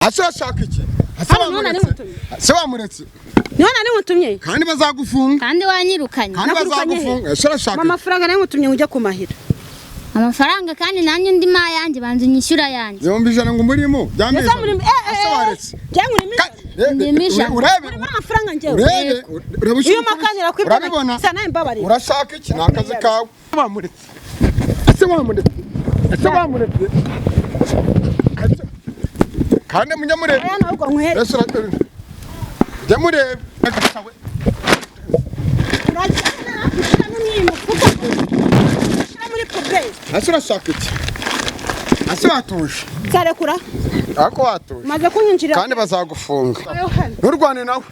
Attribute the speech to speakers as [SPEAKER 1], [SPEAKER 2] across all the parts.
[SPEAKER 1] Ase urashaka iki? Ase
[SPEAKER 2] Hano niho nari
[SPEAKER 1] wamuretse?
[SPEAKER 2] nkutumye.
[SPEAKER 1] Ase wamuretse?
[SPEAKER 2] Niho nari nkutumye.
[SPEAKER 1] Kandi bazagufunga.
[SPEAKER 3] Kandi wanyirukanye.
[SPEAKER 1] Kandi
[SPEAKER 2] Nakurukanye he?
[SPEAKER 1] bazagufunga. Ese urashaka
[SPEAKER 2] Mama,
[SPEAKER 1] iki?
[SPEAKER 2] amafaranga nari nkutumye ngo ujye kumahira.
[SPEAKER 3] Amafaranga kandi nanjye undi mayanjye banza unyishyura yanjye.
[SPEAKER 1] 100,000 ngo umurimo byamezi.
[SPEAKER 2] Ese muri
[SPEAKER 1] Ase waretse?
[SPEAKER 2] Cyangwa urimo
[SPEAKER 3] Ndimo ijana.
[SPEAKER 1] Urebe.
[SPEAKER 2] Urimo amafaranga njyewe.
[SPEAKER 1] Urebe. Urebe.
[SPEAKER 2] Iyo umakanira kwibyo
[SPEAKER 1] Urabibona?
[SPEAKER 2] Sa nawe mbabarira.
[SPEAKER 1] Urashaka iki? Ni akazi kawe. Wamuretse. Ese wamuretse? Ese wamuretse? Kandi munyamurebe.
[SPEAKER 2] Aya ntabwo nkuhere.
[SPEAKER 1] Ese urashaka? Jya murebe.
[SPEAKER 2] Urajyana muri mufuka. Ushyira muri puberi.
[SPEAKER 1] Ese urashaka iki? Ese watuje?
[SPEAKER 2] Nzarekura.
[SPEAKER 1] Ariko watuje.
[SPEAKER 2] Maze kunyinjirira.
[SPEAKER 1] Kandi bazagufunga.
[SPEAKER 2] Ayo hano.
[SPEAKER 1] Nturwane nawe.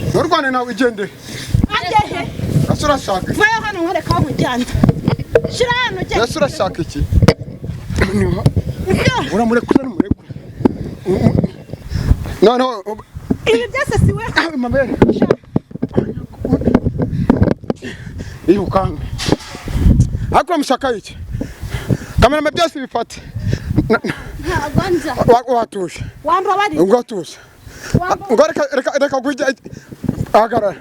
[SPEAKER 1] Nturwane nawe, igendere.
[SPEAKER 2] Angehe.
[SPEAKER 1] Ese urashaka iki?
[SPEAKER 2] Vayo hano nkwereka aho nkujyana. Shyira hano ujye.
[SPEAKER 1] Ese urashaka iki? Uramurekura, numurekura. Noneho
[SPEAKER 2] Ibi byose si we.
[SPEAKER 1] Mabere. Irukanga. Ariko uramushaka iki? Kamerama byose bifate.
[SPEAKER 3] Ntabwo nza.
[SPEAKER 1] Watuje.
[SPEAKER 2] Wambabarira.
[SPEAKER 1] Ngo watuje. Ngo reka reka reka kujya ahagarara.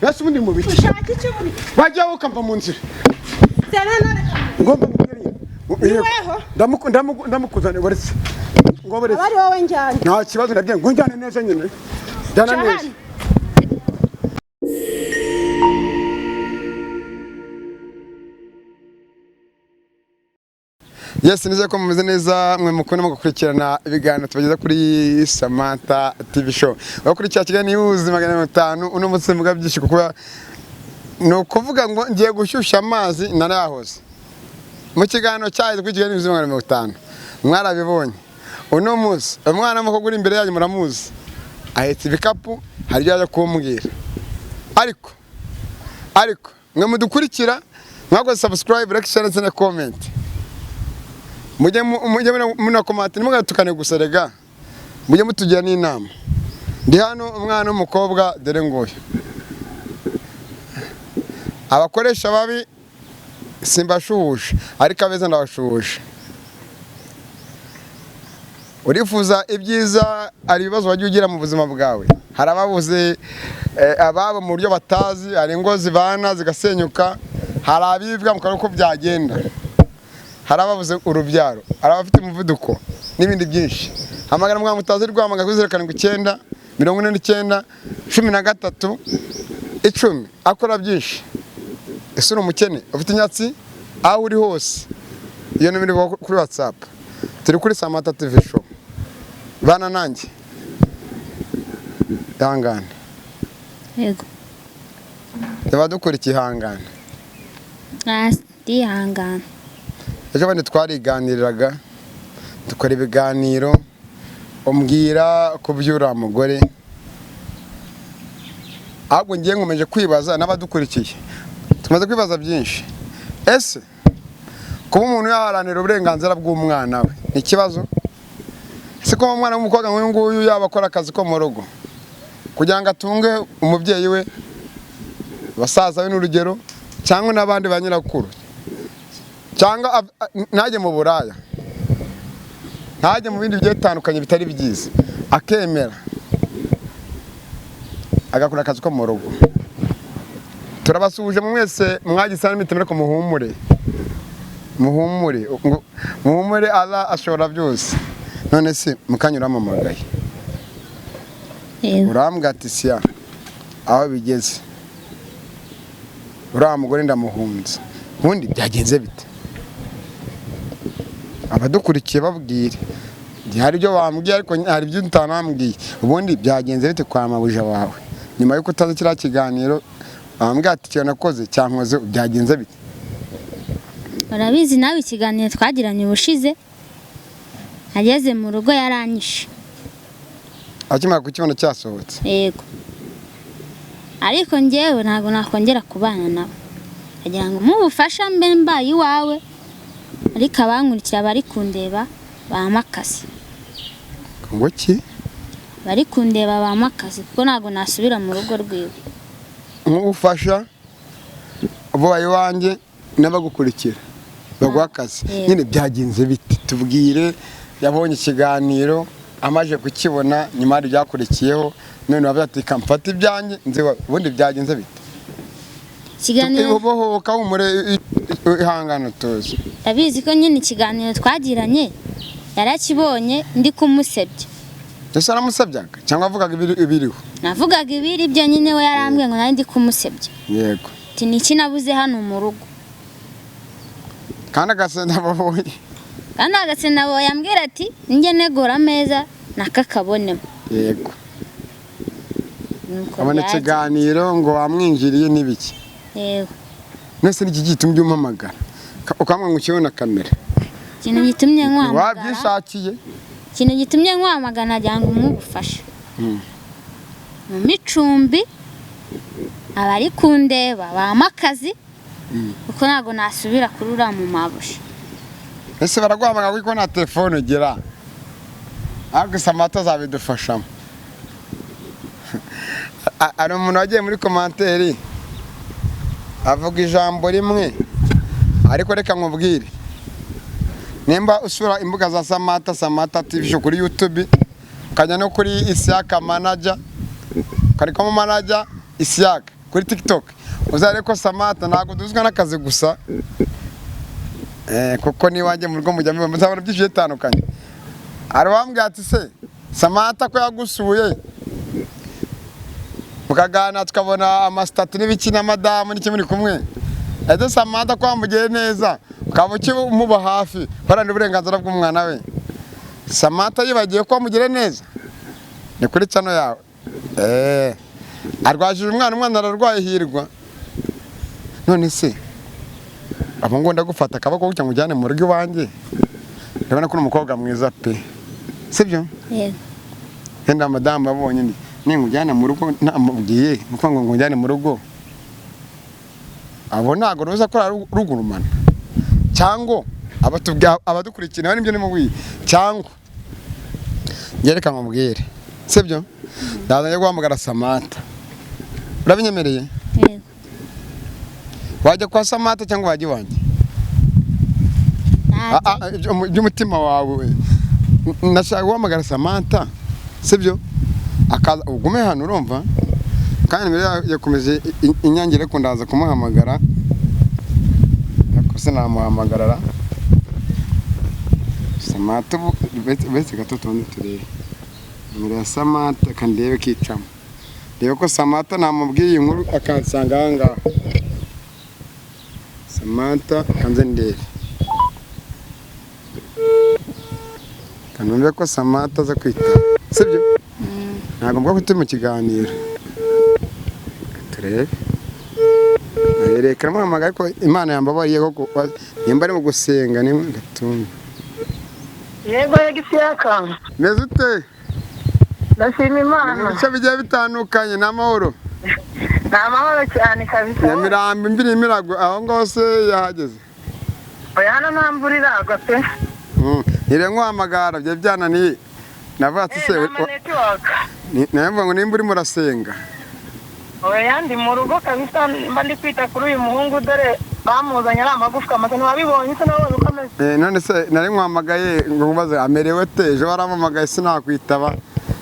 [SPEAKER 1] Ese ubundi mu biki?
[SPEAKER 2] Ushaka icyo muri.
[SPEAKER 1] Wajya ukamva mu nzira.
[SPEAKER 2] Sena none.
[SPEAKER 1] Ngomba mubwire.
[SPEAKER 2] Niweho.
[SPEAKER 1] Ndamukuzaniye baretse. Ngo baretse.
[SPEAKER 2] Abari wowe njyana.
[SPEAKER 1] Nta kibazo ndabwiye ngo njyane neza nyine. Njyana neza.
[SPEAKER 2] Hano.
[SPEAKER 1] Yes, nizeye ko mumeze neza mwe mukunda mugakurikirana ibiganiro tubageza kuri Samantha TV show. Abakurikira Kigali News 500, uno munsi mvuga byinshi kuko ni ukuvuga ngo ngiye gushyushya amazi narayahoze. Mu kiganiro cyahize kuri Kigali News 500 mwarabibonye. Uno munsi umwana w'umukobwa uri imbere yanyu muramuzi, ahetse ibikapu, hari ibyo yaje kumbwira. Ariko mwe mudukurikira mwakoze subscribe, like, share ndetse na comment. Mujye mujye munakomata, ntimugatukane gusa rega, mujye mutugira n'inama. Ndi hano umwana w'umukobwa dore nguyu. Abakoresha babi simbashuhuje, ariko abeza ndabashuhuje. Urifuza ibyiza, hari ibibazo wajya ugira mu buzima bwawe. Hari ababuze ababo mu buryo batazi, hari ingo zibana zigasenyuka, hari abibwa mu uko byagenda, hari ababuze urubyaro, hari abafite umuvuduko n'ibindi byinshi. Hamagara mwana mutazi rwamagana kuri 079 49 13 10. Akora byinshi. Ese uri umukene ufite inyatsi aho uri hose, iyo nomero iri kuri WhatsApp. Turi kuri Samantha TV show. Bana nanjye ihangane.
[SPEAKER 3] Yego.
[SPEAKER 1] Tuba dukora ikihangane.
[SPEAKER 3] Ndihangana.
[SPEAKER 1] Ejo bundi twariganiriraga dukora ibiganiro, umbwira ku by'uriya mugore. Ahubwo ngiye nkomeje kwibaza n'abadukurikiye, tumaze kwibaza byinshi. Ese kuba umuntu yaharanira uburenganzira bw'umwana we ni ikibazo? Ese kuba umwana w'umukobwa nk'uyu nguyu yaba akora akazi ko mu rugo kugira ngo atunge umubyeyi we, basaza be n'urugero, cyangwa n'abandi ba nyirakuru, cyangwa ntajye mu buraya, ntajye mu bindi bigiye bitandukanye bitari byiza, akemera agakora akazi ko mu rugo. Turabasuhuje mwese mwagize n'imitima, ariko muhumure, muhumure, muhumure, Allah ashobora byose. None se mukanya uramamagaye, urambwira ati siya aho bigeze uriya mugore ndamuhunze, ubundi byagenze bite? Abadukurikiye babwire, hari ibyo bambwiye ariko hari ibyo utanambwiye. Ubundi byagenze bite kwa mabuja wawe nyuma yuko utazi kiriya kiganiro? Bambwiye ati icyo nakoze cyankoze, byagenze bite?
[SPEAKER 3] Urabizi nawe ikiganiro twagiranye ubushize, ageze mu rugo yaranyishe.
[SPEAKER 1] Akimara kukibona cyasohotse.
[SPEAKER 3] Yego. Ariko njyewe ntabwo nakongera kubana nawe. Agira ngo mubufasha mbe mbaye iwawe, ariko abankurikira bari kundeba bampakaze.
[SPEAKER 1] Ngo ki?
[SPEAKER 3] Bari kundeba bampakaze kuko ntabwo nasubira mu rugo rwiwe.
[SPEAKER 1] Nk'ubufasha ubaye iwanjye n'abagukurikira baguha akazi. Nyine byagenze bite? Tubwire. yabonye ikiganiro, amaze kukibona nyuma hari ibyakurikiyeho, none wavuze ati reka mfate ibyanjye nzi ubundi byagenze bite.
[SPEAKER 3] Ikiganiro
[SPEAKER 1] Bohoka, humure, ihangane, utuze.
[SPEAKER 3] Ndabizi ko nyine ikiganiro twagiranye yarakibonye ndi kumusebya.
[SPEAKER 1] Ese aramusabyaga cyangwa avugaga ibiriho?
[SPEAKER 3] Navugaga ibiri byo nyine, we yarambwiye ngo nari ndi kumusebya. Ati ni iki nabuze hano mu rugo?
[SPEAKER 1] Kandi agasenda babonye.
[SPEAKER 3] Kandi agatsinda abo yambwira ati njye negura ameza nakakabonemo. Nuko
[SPEAKER 1] Abona
[SPEAKER 3] byagenze.
[SPEAKER 1] ikiganiro ngo wamwinjiriye n'ibiki.
[SPEAKER 3] Yego.
[SPEAKER 1] Nese n'iki gitumye umpamagara ukambwira ngo ukibone na kamera?
[SPEAKER 3] Ikintu gitumye nkwamagara,
[SPEAKER 1] Wabyishakiye.
[SPEAKER 3] ikintu gitumye nkwamagana, nagira ngo umuhe ubufasha mu micumbi, abari kundeba bampa akazi, kuko ntabwo nasubira kuri uriya mu mabuja.
[SPEAKER 1] Ese baraguhamagara kuko nta telefone ugira? Ariko Samata azabidufashamo. Hari umuntu wagiye muri commentaire avuga ijambo rimwe, ariko reka nkubwire, nimba usura imbuga za Samata, Samata TV Show kuri YouTube, ukajya no kuri Isiyaka Manager, ukarikamo Manager Isiyaka kuri TikTok, uzarebe ko Samata ntabwo duzwa n'akazi gusa. Kuko niwanjye mu rugo mujya muzabona byinshi bitandukanye. Hari uwambwira ati se Samata ko yagusuye mukaganira, tukabona amasitati n'ibiki na madamu n'iki muri kumwe, ese Samata ko wamugiriye neza ukaba ukimuba hafi uharanira uburenganzira bw'umwana we, Samata yibagiwe ko wamugiriye neza? Ni kuri channel yawe. Arwajije umwana, umwana ararwaye Hirwa. None se abo ngo ndagufata akaboko gutya ngujyane mu rugo iwanjye, ndabona ko uri umukobwa mwiza pe, sibyo?
[SPEAKER 3] Yego.
[SPEAKER 1] Yenda madamu abonye ni ningujyana mu rugo ntamubwiye nuko ngo ngujyane mu rugo, abo ntabwo ruza ko rugurumana cyangwa abadukurikira nawe nibyo nimubwiye, cyangwa ngereka nkubwire, sibyo? Ndaza njya guhamagara Samantha, urabinyemereye?
[SPEAKER 3] Yego.
[SPEAKER 1] Wajya kwa Samantha cyangwa wajya iwanjye?
[SPEAKER 3] Najya.
[SPEAKER 1] Iby'umutima wawe. Nashaka guhamagara Samantha, sibyo? Akaza ugume hano, urumva? Kandi mbere yakomeje inyange, ariko ndaza kumuhamagara, ariko sinamuhamagarara Samantha ubu. Uretse gato tubanze turebe nimero ya Samantha, kandebe kicamo, ndebe ko Samantha namubwiye iyi nkuru akansanga aha ngaha. Samantha, kanze ndebe, kanumve ko Samantha aza kwitaba, sibyo? Ntabwo mvuga ko turi mu kiganiro. Reka turebe. Reka aramuhamagara, ariko Imana yambabariye koko nimba ari mu gusenga ni gatumba.
[SPEAKER 4] Yego, yego, Isiyaka.
[SPEAKER 1] Meze ute?
[SPEAKER 4] Ndashima
[SPEAKER 1] Ni mu
[SPEAKER 4] Imana.
[SPEAKER 1] bice bigiye bitandukanye, ni amahoro?
[SPEAKER 4] Ni amahoro cyane kabisa.
[SPEAKER 1] Nyamirambo imvura irimo iragwa aho ngaho se yahageze?
[SPEAKER 4] Oya, hano nta mvura iragwa pe.
[SPEAKER 1] Niriwe nkuhamagara byari byananiye, navuga ati se
[SPEAKER 4] Nta network.
[SPEAKER 1] Nayo mvuga ngo nimba urimo urasenga.
[SPEAKER 4] Oya, ndi mu rugo kabisa, mba ndi kwita kuri uyu muhungu, dore bamuzanye ari amagufwa masa, ntiwabibonye se? Nabonye uko ameze.
[SPEAKER 1] None se nari nkuhamagaye ngo nkubaze amerewe te, ejo warampamagaye sinakwitaba.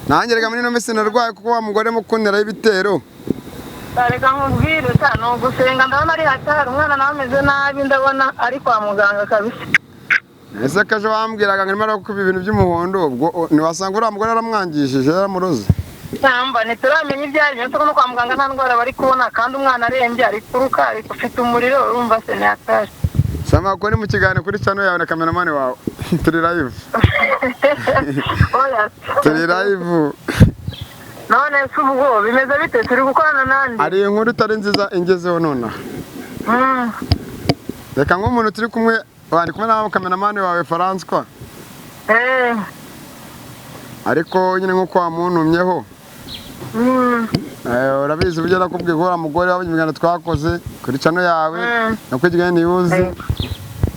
[SPEAKER 1] Nanjye reka muri ino minsi narwaye kuko wa mugore mukundiraho ibitero.
[SPEAKER 4] Reka nkubwire sa, ni ugusenga, ndabona ari hatari, umwana nawe ameze nabi, ndabona ari kwa muganga kabisa.
[SPEAKER 1] Ese ko ejo wambwiraga ngo arimo arakuba ibintu by'umuhondo, ubwo ntiwasanga uriya mugore yaramwangishije, yaramuroze?
[SPEAKER 4] Namba ntituramenya ibyo ari byo, no kwa muganga nta ndwara bari kubona, kandi umwana arembye, ari kuruka, ari ufite umuriro, urumva se ni hatari.
[SPEAKER 1] Sama ko ni mu kiganiro kuri channel yawe na kameramani wawe, turi live.
[SPEAKER 4] Oya.
[SPEAKER 1] Turi live.
[SPEAKER 4] None se ubwo bimeze bite? Turi gukorana nande?
[SPEAKER 1] Hari inkuru itari nziza ingezeho nonaha. Reka nk'umuntu turi kumwe, wari kumwe na kameramani wawe François. Ariko nyine nk'uko wamuntumyeho, urabizi uburyo nakubwiye ko uriya mugore wabonye ibiganiro twakoze kuri channel yawe no kuri Kigali News.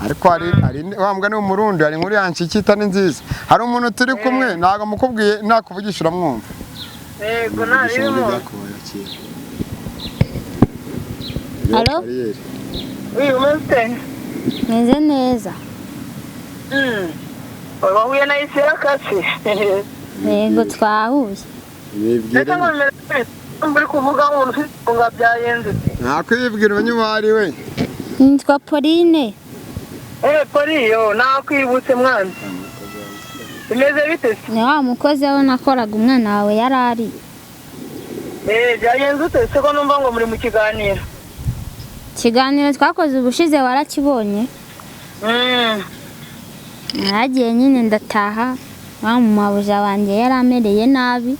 [SPEAKER 1] Ariko hari wa mugani w'Umurundi, hari inkuru yanshiki itari nziza. Hari umuntu turi kumwe, ntabwo mukubwiye, nakuvugisha uramwumva.
[SPEAKER 4] Yego, ntabirimo.
[SPEAKER 3] Alo?
[SPEAKER 4] Uyu umeze ute?
[SPEAKER 3] Meze neza.
[SPEAKER 4] Wahuye na Isiraka se?
[SPEAKER 3] Yego, twahuye.
[SPEAKER 1] Yibwire.
[SPEAKER 4] Ndetse ngo bimeze bite? Uri kuvuga nk'umuntu ufite ibihunga byayenze.
[SPEAKER 1] Ntakwibwira umenye uwo ari we.
[SPEAKER 3] Nitwa Pauline.
[SPEAKER 4] Poli, yo nakwibutse mwana. Bimeze bite se?
[SPEAKER 3] Ni wa mukozi aho nakoraga umwana wawe yari ari.
[SPEAKER 4] Byagenze ute se ko numva ngo muri mu kiganiro?
[SPEAKER 3] Ikiganiro twakoze ubushize warakibonye? Naragiye nyine ndataha, wa mumabuja wanjye yari amereye nabi.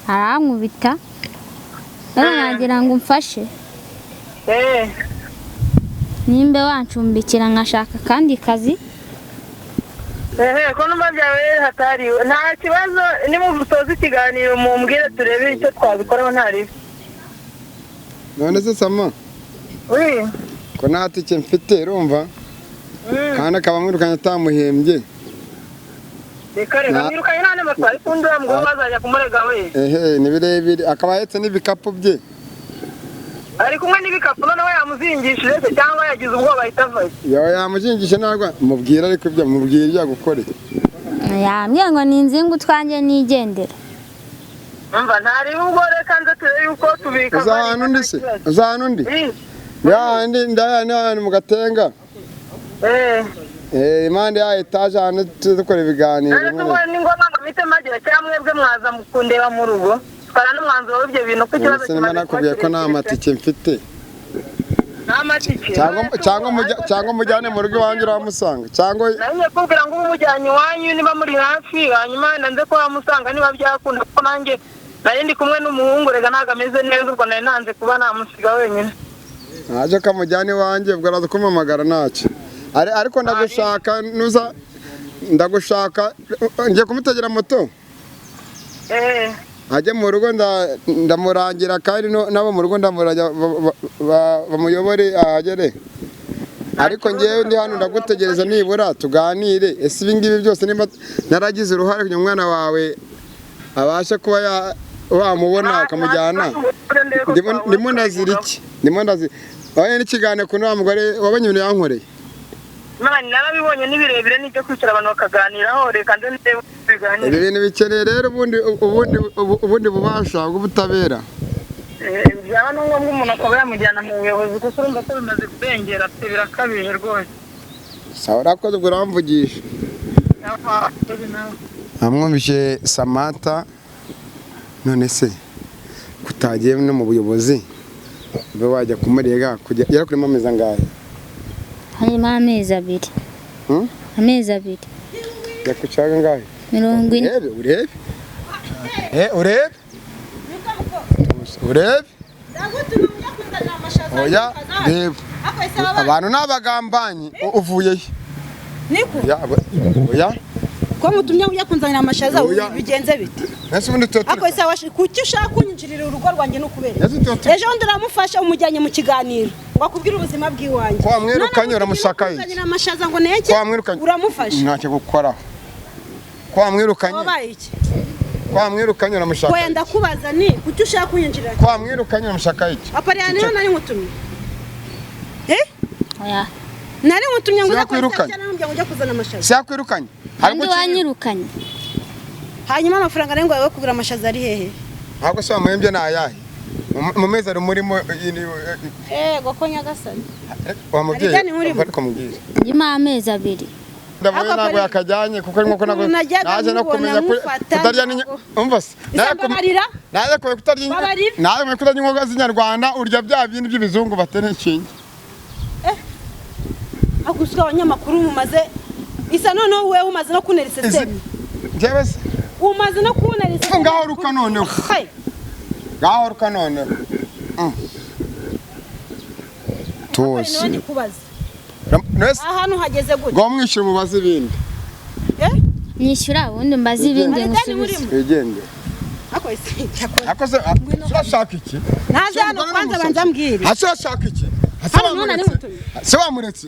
[SPEAKER 3] Arankubita, none nagira ngo umfashe. Nimba wancumbikira nkashaka akandi kazi.
[SPEAKER 4] Ehe, ko numva byawe hatari nta kibazo, nimusoza ikiganiro mumbwire turebe icyo twabikoraho, nta ribi.
[SPEAKER 1] None se Sama,
[SPEAKER 4] Oui.
[SPEAKER 1] ko nta tike mfite, urumva, kandi akaba amwirukanye atamuhembye?
[SPEAKER 4] Reka reka, mwirukanye nta n'amatwari, ariko undi ngo bazajya kumurega we.
[SPEAKER 1] Ehe, ni birebire, akaba ahetse n'ibikapu bye.
[SPEAKER 4] Ari kumwe n'ibikapu, noneho yamuzingishije se cyangwa yagize ubwoba ahita avayo?
[SPEAKER 1] Yawe yamuzingishe ntabwo mubwira, ariko ibyo mubwira ibyo yagukoreye.
[SPEAKER 3] Yambwiye ngo ninzinga utwanjye nigendera.
[SPEAKER 4] Umva, ntari ubwo, reka nze turebe yuko tubika.
[SPEAKER 1] Uza ahantu undi se? Uza ahantu undi? Yahandi ndayahandi ahantu mu Gatenga. Impande ya etaje ahantu turi dukora ibiganiro.
[SPEAKER 4] None se ubwo ni ngombwa ngo mpite mpagera cyangwa mwebwe mwaza kundeba mu rugo twara n'umwanzuro w'ibyo bintu, ko ikibazo
[SPEAKER 1] Ese niba
[SPEAKER 4] kimaze kuba
[SPEAKER 1] nakubwiye ko nta
[SPEAKER 4] kirekire?
[SPEAKER 1] matike mfite.
[SPEAKER 4] Nta matike?
[SPEAKER 1] Cyangwa mujyane mu rugo iwanjye uramusanga, cyangwa
[SPEAKER 4] Nanjye kubwira ngo ube umujyanye iwanyu niba muri hafi, hanyuma nanze ko wamusanga niba byakunda, kuko nanjye nari ndi kumwe n'umuhungu, rega ntabwo ameze neza, ubwo nari nanze kuba namusiga wenyine.
[SPEAKER 1] Ntacyo, kamujyane iwanjye, ubwo araza kumpamagara, ntacyo. Ariko ndagushaka, nuza ndagushaka, ngiye kumutegera moto ajye mu rugo, ndamurangira kandi n'abo mu rugo ndamurangira bamuyobore ahagere. Ariko ngewe ndi hano ndagutegereza, nibura tuganire. Ese ibi ngibi byose niba naragize uruhare kugira ngo umwana wawe abashe kuba wamubona ukamujyana, ndimo ndazira iki? Ndimo ndazira wabonye n'ikiganiro ku wa mugore, wabonye ibintu yankoreye?
[SPEAKER 4] Mani, narabibonye, ni birebire, n'ibyo kwicara abantu bakaganiraho. Reka nze ndebe uko biganira.
[SPEAKER 1] Ibi bintu bikeneye rero ubundi bubasha bw'ubutabera.
[SPEAKER 4] Byaba na ngombwa umuntu akaba yamujyana mu buyobozi, kuko urumva ko bimaze kurengera pe, birakabije rwose.
[SPEAKER 1] Sawa, urakoze, ubwo uramvugisha. Amwumvise Samantha. None se kutagiye no mu buyobozi ube wajya kumurega kujya yarakurimo amezi angahe?
[SPEAKER 3] Harimo amezi 2.
[SPEAKER 1] Hmm?
[SPEAKER 3] Amezi 2.
[SPEAKER 1] Yakucaga angahe?
[SPEAKER 3] 40.
[SPEAKER 1] Urebe, urebe, urebe, urebe.
[SPEAKER 2] Ndagutuma ujya kuzana amashaza.
[SPEAKER 1] Oya, reba.
[SPEAKER 2] Ako ese aba
[SPEAKER 1] Abantu ni abagambanyi. Uvuye he?
[SPEAKER 2] Niko.
[SPEAKER 1] Oya, oya.
[SPEAKER 2] Ko mutumye ujya kunzanira amashaza?
[SPEAKER 1] Oya.
[SPEAKER 2] Bigenze bite?
[SPEAKER 1] Nese ubundi tuba
[SPEAKER 2] Ako
[SPEAKER 1] turi
[SPEAKER 2] ese kuki ushaka kunyinjirira urugo rwanjye no kubera?
[SPEAKER 1] Nese tuba turi
[SPEAKER 2] Ejo bundi uramufasha umujyanye mu kiganiro ngo akubwire ubuzima bw'iwanjye.
[SPEAKER 1] Ko wamwirukanye
[SPEAKER 2] None
[SPEAKER 1] uramushaka iki?
[SPEAKER 2] kunzanira amashaza ngo neke.
[SPEAKER 1] Ko wamwirukanye
[SPEAKER 2] Uramufasha.
[SPEAKER 1] Ntacyo gukoraho. Ko wamwirukanye
[SPEAKER 2] Wabaye iki?
[SPEAKER 1] Ko wamwirukanye uramushaka
[SPEAKER 2] Oya, ndakubaza ni kuki ushaka kunyinjirira?
[SPEAKER 1] Ko wamwirukanye uramushaka iki?
[SPEAKER 2] Apariya niyo nari nkutumye. Eh?
[SPEAKER 3] Oya.
[SPEAKER 2] Nari nkutumye ngo uze
[SPEAKER 1] Sinakwirukanye.
[SPEAKER 2] kwakira ngo ujye kuzana amashaza.
[SPEAKER 1] Si yakwirukanye?
[SPEAKER 3] Kandi wanyirukanye.
[SPEAKER 2] Hanyuma amafaranga nari ngo yawe kugura amashaza ari hehe?
[SPEAKER 1] Ntabwo se wamuhembye ni ayahe? Mu mezi ari murimo?
[SPEAKER 2] Ego ko nyagasani.
[SPEAKER 1] Wa mubyeyi,
[SPEAKER 2] Hari ideni nkurimo?
[SPEAKER 1] ariko mubwire.
[SPEAKER 3] Ndimo amezi 2.
[SPEAKER 1] Ndavuye
[SPEAKER 2] Ako
[SPEAKER 1] ntabwo
[SPEAKER 2] kari-
[SPEAKER 1] yakajyanye kuko arimo ko ntabwo
[SPEAKER 2] Ukuntu najyaga
[SPEAKER 1] naje no
[SPEAKER 2] mubona
[SPEAKER 1] kumenya
[SPEAKER 2] mufata,
[SPEAKER 1] kutarya
[SPEAKER 2] ntabwo-
[SPEAKER 1] umva se, naje
[SPEAKER 2] Mbabarira.
[SPEAKER 1] naje kumenya kutarya
[SPEAKER 2] Babarira.
[SPEAKER 1] naje kumenya kutarya inkoko z'inyarwanda, urya bya bindi by'ibizungu batera inshinge.
[SPEAKER 2] Aguswa abanyamakuru mumaze isa, noneho wewe umaze no kuntera isesemi.
[SPEAKER 1] Njyewe se?
[SPEAKER 2] Umaze no kuntera isesemi.
[SPEAKER 1] Ngaho ruka noneho.
[SPEAKER 2] Hey.
[SPEAKER 1] Ngaho ruka noneho.
[SPEAKER 2] Niwe
[SPEAKER 1] Tuzi
[SPEAKER 2] ndikubaza.
[SPEAKER 1] Nese
[SPEAKER 2] Ahantu hageze gute?
[SPEAKER 1] ngo mwishyure umubaze ibindi.
[SPEAKER 2] Eh?
[SPEAKER 3] Nyishyura ubundi mbaze ibindi
[SPEAKER 2] Hari ideni
[SPEAKER 3] ngusubize.
[SPEAKER 2] nkurimo?
[SPEAKER 1] Wigende.
[SPEAKER 2] Ako ese cyakora.
[SPEAKER 1] Ako se urashaka iki?
[SPEAKER 2] Naze hano kwanza banza mbwire.
[SPEAKER 1] Hasi urashaka iki? Hasi
[SPEAKER 2] Hano niho nari
[SPEAKER 1] wamuretse.
[SPEAKER 2] nkutumye.
[SPEAKER 1] Se wamuretse.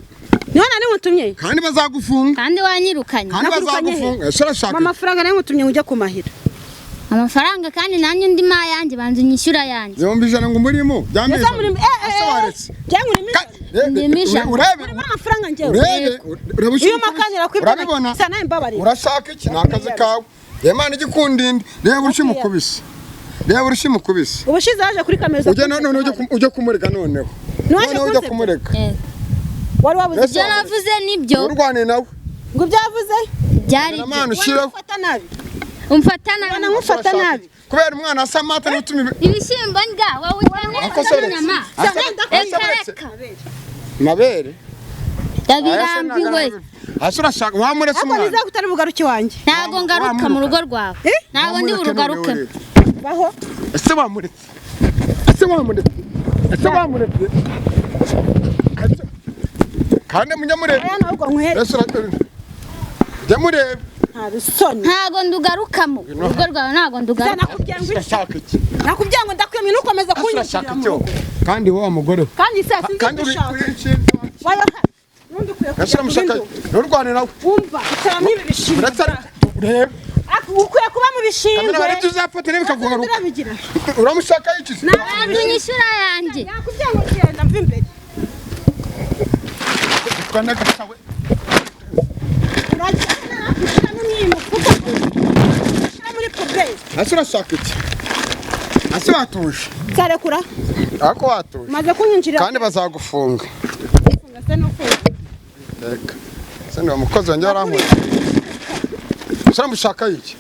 [SPEAKER 2] Niho nari nkutumye.
[SPEAKER 1] Kandi bazagufunga.
[SPEAKER 3] Kandi wanyirukanye.
[SPEAKER 1] Kandi
[SPEAKER 2] Nakurukanye he?
[SPEAKER 1] bazagufunga. Ese urashaka
[SPEAKER 2] Mama,
[SPEAKER 1] iki?
[SPEAKER 2] amafaranga nari nkutumye ngo ujye kumahira.
[SPEAKER 3] Amafaranga kandi nanjye undi ma yanjye banza unyishyura yanjye.
[SPEAKER 1] 100,000 ngo umurimo by'amezi.
[SPEAKER 2] Ese muri
[SPEAKER 1] Ese waretse.
[SPEAKER 2] Cyangwa urimo
[SPEAKER 3] Ndimo ijana.
[SPEAKER 1] Urebe
[SPEAKER 2] urimo amafaranga njyewe.
[SPEAKER 1] urebe urebe
[SPEAKER 2] Iyo makanira kwibyo.
[SPEAKER 1] Urabibona?
[SPEAKER 2] Sa nawe mbabarira.
[SPEAKER 1] Urashaka iki? Ni akazi kawe. Imana igikundinde. Reba urushyi mukubise. Reba urushyi mukubise.
[SPEAKER 2] Ubushize yaje kuri kamera.
[SPEAKER 1] Ujye none ujye kumurega noneho.
[SPEAKER 2] Ntiwaje
[SPEAKER 1] Noneho ujye
[SPEAKER 2] kunsebya?
[SPEAKER 1] kumurega.
[SPEAKER 2] Wari wabuze
[SPEAKER 1] Ese
[SPEAKER 3] Ibyo navuze nibyo.
[SPEAKER 1] Urwane nawe.
[SPEAKER 2] Ngo ibyo yavuze?
[SPEAKER 3] Byari ibyo.
[SPEAKER 1] Imana ushireho.
[SPEAKER 2] Umfata nabi.
[SPEAKER 3] Umfata
[SPEAKER 2] Ubona
[SPEAKER 3] nabi.
[SPEAKER 2] nkufata nabi.
[SPEAKER 1] Kubera umwana asa amata n'utuma
[SPEAKER 3] Ibishyimbo ndya wowe urya
[SPEAKER 1] Akosoretse.
[SPEAKER 3] n'inyama.
[SPEAKER 1] Asa
[SPEAKER 3] Reka
[SPEAKER 1] amuretse.
[SPEAKER 3] reka.
[SPEAKER 1] Mabere.
[SPEAKER 3] Ndabirambiwe.
[SPEAKER 1] Asa urashaka wamuretse
[SPEAKER 2] Ariko
[SPEAKER 1] umwana.
[SPEAKER 2] nizere ko utari bugaruke iwanjye.
[SPEAKER 3] Ntabwo ngaruka mu rugo rwawe. Ntabwo ndi burugaruke.
[SPEAKER 2] Baho.
[SPEAKER 1] Ese wamuretse. Ese wamuretse. Ese wamuretse. Kandi munyamurebe.
[SPEAKER 2] Aya ntabwo nkuhere.
[SPEAKER 1] Ese ujya murebe.
[SPEAKER 2] Nta bisoni.
[SPEAKER 3] Ntabwo ndugarukamo. Urugo rwawe ntabwo ndugaruka.
[SPEAKER 2] Nakubwiye ngo iki?
[SPEAKER 1] Urashaka iki?
[SPEAKER 2] Nakubwiye ngo ndakwemye ntukomeze
[SPEAKER 1] Ese urashaka
[SPEAKER 2] kunyinjirira mu
[SPEAKER 1] icyo?
[SPEAKER 2] rugo.
[SPEAKER 1] Kandi wowe mugore we.
[SPEAKER 2] Kandi se sinzi
[SPEAKER 1] Kandi
[SPEAKER 2] ibyo
[SPEAKER 1] uri
[SPEAKER 2] ushaka.
[SPEAKER 1] uri inshinzi.
[SPEAKER 2] Wayo nundi ukwiye
[SPEAKER 1] Ese
[SPEAKER 2] kujya
[SPEAKER 1] uramushaka.
[SPEAKER 2] kubindi.
[SPEAKER 1] Nturwane nawe.
[SPEAKER 2] Wumva icaramo ibi bishingwe.
[SPEAKER 1] Uretse urebe.
[SPEAKER 2] Ukwiye kuba mu bishingwe.
[SPEAKER 1] Kamera bari tuzafata niba bikakugaruka.
[SPEAKER 2] Turabigira.
[SPEAKER 1] Uramushaka iki?
[SPEAKER 3] Ntabwo unyishyura yanjye.
[SPEAKER 2] Nakubwiye ngo genda mva imbere.
[SPEAKER 1] Twanagasawe.
[SPEAKER 2] Uragenda ushyiramo iyi mufuka. Ushyira muri puberi.
[SPEAKER 1] Ese urashaka iki? Ese watuje.
[SPEAKER 2] Nzarekura.
[SPEAKER 1] Ariko watuje.
[SPEAKER 2] Maze kunyinjirira.
[SPEAKER 1] Kandi bazagufunga.
[SPEAKER 2] Se no kumva.
[SPEAKER 1] Reka. Ese ni umukozi wanjye warankora. Ese uramushaka iki?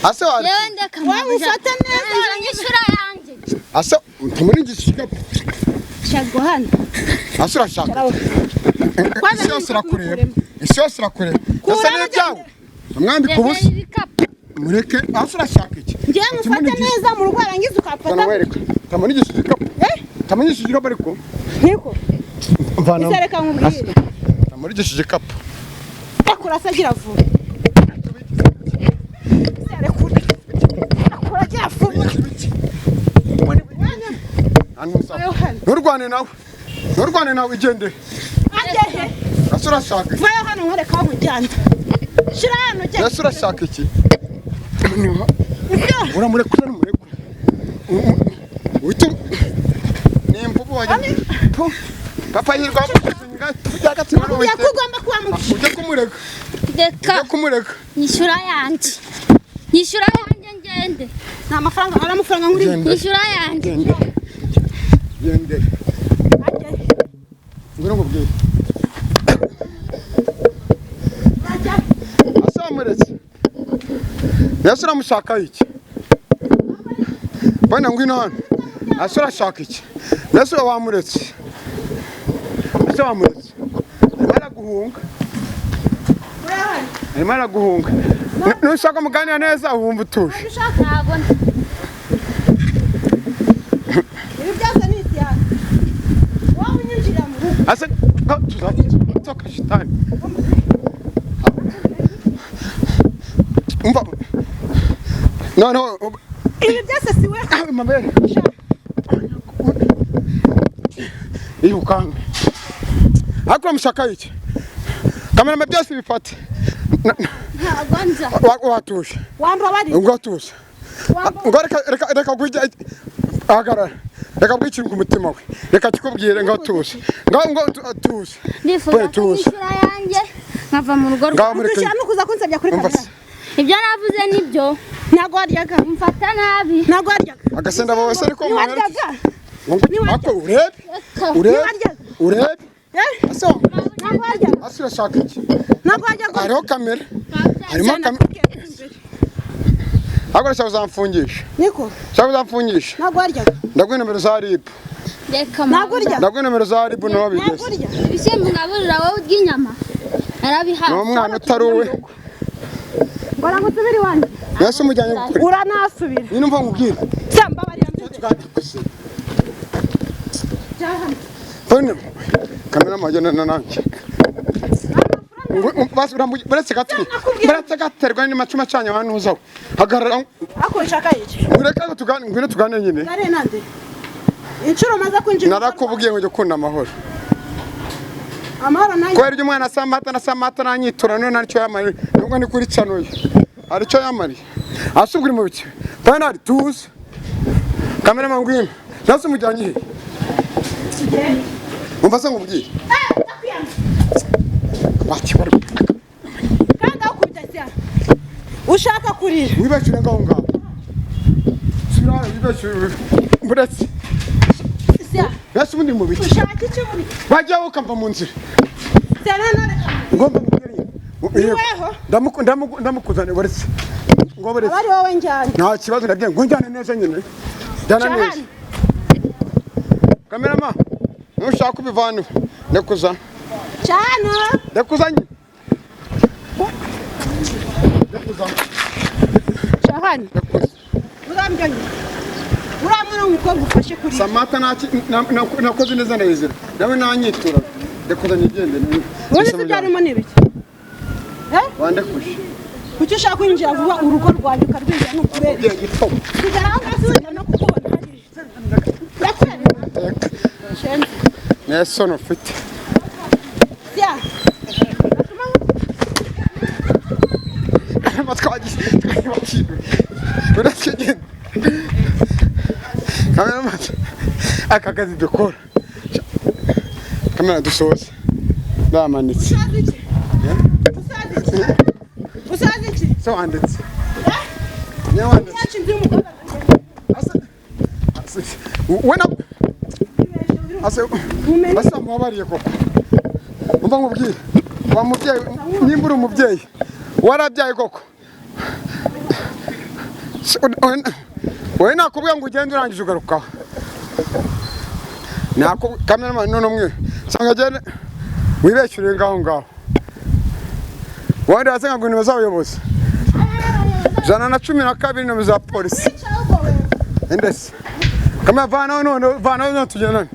[SPEAKER 1] Ase wari.
[SPEAKER 3] Yewe ndeka
[SPEAKER 2] Wowe ufate neza.
[SPEAKER 3] Banza unyishyura yanjye.
[SPEAKER 1] Ase ntamuringisha igikapu.
[SPEAKER 2] Shagwa hano.
[SPEAKER 1] Ase urashaka iki? Isi yose irakureba. Isi yose irakureba. Ese ni ibyawe. Umwambika ubusa.
[SPEAKER 3] Rekera ibikapu.
[SPEAKER 1] Mureke. Ase urashaka iki?
[SPEAKER 2] Ngiye ngufate neza mu rugo warangiza ukamfata.
[SPEAKER 1] Ndamwereka. Tamuringisha igikapu. Tamuringisha igikapu ariko.
[SPEAKER 2] Niko.
[SPEAKER 1] Mvanamo.
[SPEAKER 2] Ese reka nkubwire.
[SPEAKER 1] Tamuringisha igikapu.
[SPEAKER 2] Rekura se agira vuba. Rekura. Rekura agira vuba.
[SPEAKER 1] Nturwane nawe. Nturwane nawe igende.
[SPEAKER 2] Agehe.
[SPEAKER 1] Ese urashaka iki?
[SPEAKER 2] Vayo hano nkwereka aho nkujyana. Shira hano ujye.
[SPEAKER 1] Ese urashaka iki? Uramurekura numurekura. Uhita ni imvubu wajya. Papa yirwa
[SPEAKER 2] Nakubwiye ko ugomba kuba mu
[SPEAKER 1] ujya kumureka.
[SPEAKER 3] Reka
[SPEAKER 1] Ujya kumureka.
[SPEAKER 3] nyishyura yanjye. Nyishyura yanjye ngende.
[SPEAKER 2] nta mafaranga hari amafaranga nkurimo.
[SPEAKER 1] Genda.
[SPEAKER 3] Nyishyura yanjye.
[SPEAKER 1] Gende. Gende.
[SPEAKER 2] Agehe.
[SPEAKER 1] Ngwino nkubwire. Ase wamuretse. Ese uramushaka iki? Bana ngwino hano. Ase urashaka iki? Ese wamuretse. Ese wamuretse. Arimo araguhunga. Arimo araguhunga. Nushaka muganira neza wumva utuje.
[SPEAKER 3] Ntabwo
[SPEAKER 2] Ibi byose ni isiyasi. Wowe unyinjirira mu rugo.
[SPEAKER 1] Ase tuzasohoka shitani. Umva. Noneho
[SPEAKER 2] Ibi byose si we.
[SPEAKER 1] amabere. Irukanga. Ariko uramushaka iki? Kamera byose bifate.
[SPEAKER 3] ntabwo nza.
[SPEAKER 1] Watuje.
[SPEAKER 2] Wambabariye.
[SPEAKER 1] Ngo watuje. Ngo reka reka reka kujya ahagarara. Reka bwicire ku mutima we. Reka kikubwire ngo tuze. Ngo ngo tuze.
[SPEAKER 3] Ndifuza ko
[SPEAKER 1] tuze.
[SPEAKER 3] nyishyura yanjye nkava mu rugo rwawe.
[SPEAKER 1] Ngaho mureke.
[SPEAKER 2] Udushira no kuza kunsebya kuri
[SPEAKER 1] Umva
[SPEAKER 2] kamera.
[SPEAKER 1] se.
[SPEAKER 3] Ibyo navuze nibyo.
[SPEAKER 2] Ntabwo waryaga.
[SPEAKER 3] Umfata nabi.
[SPEAKER 2] Ntabwo waryaga.
[SPEAKER 1] Agasenda bawe se ariko
[SPEAKER 2] Ntiwaryaga.
[SPEAKER 1] Ako urebe.
[SPEAKER 3] Reka.
[SPEAKER 1] Urebe.
[SPEAKER 2] Ntiwaryaga.
[SPEAKER 1] Urebe.
[SPEAKER 2] Eh?
[SPEAKER 1] Ase wa-
[SPEAKER 2] Ntabwo waryaga.
[SPEAKER 1] ase urashaka iki?
[SPEAKER 2] Ntabwo waryaga.
[SPEAKER 1] Hariho kamera. Harimo kamera. Ariko urashaka uzamfungisha.
[SPEAKER 2] Niko.
[SPEAKER 1] Ushaka uzamfungisha.
[SPEAKER 2] Ntabwo waryaga.
[SPEAKER 1] Ndaguha nomero za RIB.
[SPEAKER 3] Reka
[SPEAKER 2] Ntabwo urya.
[SPEAKER 1] Ndaguha nomero za RIB niho
[SPEAKER 2] Ntabwo
[SPEAKER 1] bigeze.
[SPEAKER 2] urya.
[SPEAKER 3] Ibishyimbo ngaburira wowe urya inyama.
[SPEAKER 1] Ni
[SPEAKER 3] Narabihawe.
[SPEAKER 1] umwana utari uwe.
[SPEAKER 2] Ngo nagusubire iwanjye.
[SPEAKER 1] Mbese umujyanye kure.
[SPEAKER 2] Uranasubira.
[SPEAKER 1] Nyine umva nkubwire.
[SPEAKER 2] Se mbabarira mbyuke. Jya hano.
[SPEAKER 1] Bone kamera majyana na nanjye. Buretse gato. Buretse gaterwa n'amacuma acanye abantu uzaho. Hagarara.
[SPEAKER 2] Ako nshaka iki?
[SPEAKER 1] Ureka tugane ngwino tugane nyine.
[SPEAKER 2] Gare nande. Inshuro maze kwinjira.
[SPEAKER 1] Narakubwiye ngo jya ukunda amahoro.
[SPEAKER 2] Amahoro nanjye.
[SPEAKER 1] Kubera ibyo umwana asa amata na samata nanyitura none ntacyo yamara nubwo ni kuri canuye. Hari icyo yamariye? Ase ubwo uri mu biki? Finally tuze. Cameraman, ngwino. Nase umujyanye he? Umva se nkubwire. Wakibara.
[SPEAKER 2] Kandi aho kubita cyane ushaka kurira.
[SPEAKER 1] Wibeshyure ngaho ngaho. Subira hano wibeshyure. Buretse.
[SPEAKER 2] Sia.
[SPEAKER 1] Nase ubundi mu biki?
[SPEAKER 2] Ushaka icyo muri?
[SPEAKER 1] Wajyaho ukamva mu nzira.
[SPEAKER 2] Sia, none
[SPEAKER 1] Ngomba mubwire.
[SPEAKER 2] Niweho?
[SPEAKER 1] Ndamukuzaniye, buretse. Ngo buretse.
[SPEAKER 2] Aba ari wowe njyana.
[SPEAKER 1] Nta kibazo, ndabwiye ngo njyane neza nyine. Njyana neza.
[SPEAKER 2] Cahano.
[SPEAKER 1] Cameraman, nushaka ubivane. Ndekuza.
[SPEAKER 2] Cahano.
[SPEAKER 1] Ndekuza nyine. Ndekuza.
[SPEAKER 2] Cahano.
[SPEAKER 1] Ndekuza.
[SPEAKER 2] Urambya nyine. Uriya mwana w'umukobwa ufashe kurira.
[SPEAKER 1] Samata nakoze neza ndayizira. Nawe nanyitura. Ndekuza nigende.
[SPEAKER 2] Ubundi se byarimo ni ibiki? Eh?
[SPEAKER 1] Wandekuje.
[SPEAKER 2] Kuki ushaka kwinjira vuba urugo rwanjye ukarwinjira ni ukubera
[SPEAKER 1] Ugiye gito.
[SPEAKER 2] Kugera aho ngaho sinzongera no kukubona hariya. Ndakwereka. Shenzi.
[SPEAKER 1] Nesoni ufite.
[SPEAKER 2] Sia.
[SPEAKER 1] Twagiye twagiye. Uretse genda. Cameraman, aka kazi dukora. Kamera, dusoze. Ndamanitse.
[SPEAKER 2] Usaza iki? Usaza iki? Usaza iki?
[SPEAKER 1] Se wanditse. Niyo wanditse.
[SPEAKER 2] Yacu inzu y'umukobwa.
[SPEAKER 1] Ase we na ase ase mubabariye koko. Umva nkubwire. Wa mubyeyi, nimba uri umubyeyi warabyaye koko. Wowe nakubwiye ngo ugende urangije ugaruka. Nako cameraman, none umwe sanga agende wibeshyure ngaho ngaho. Wandi wasenga ngo nimero z'abayobozi 112, nimero za polisi. Indese kamera, vanaho none, vanaho none tugendane.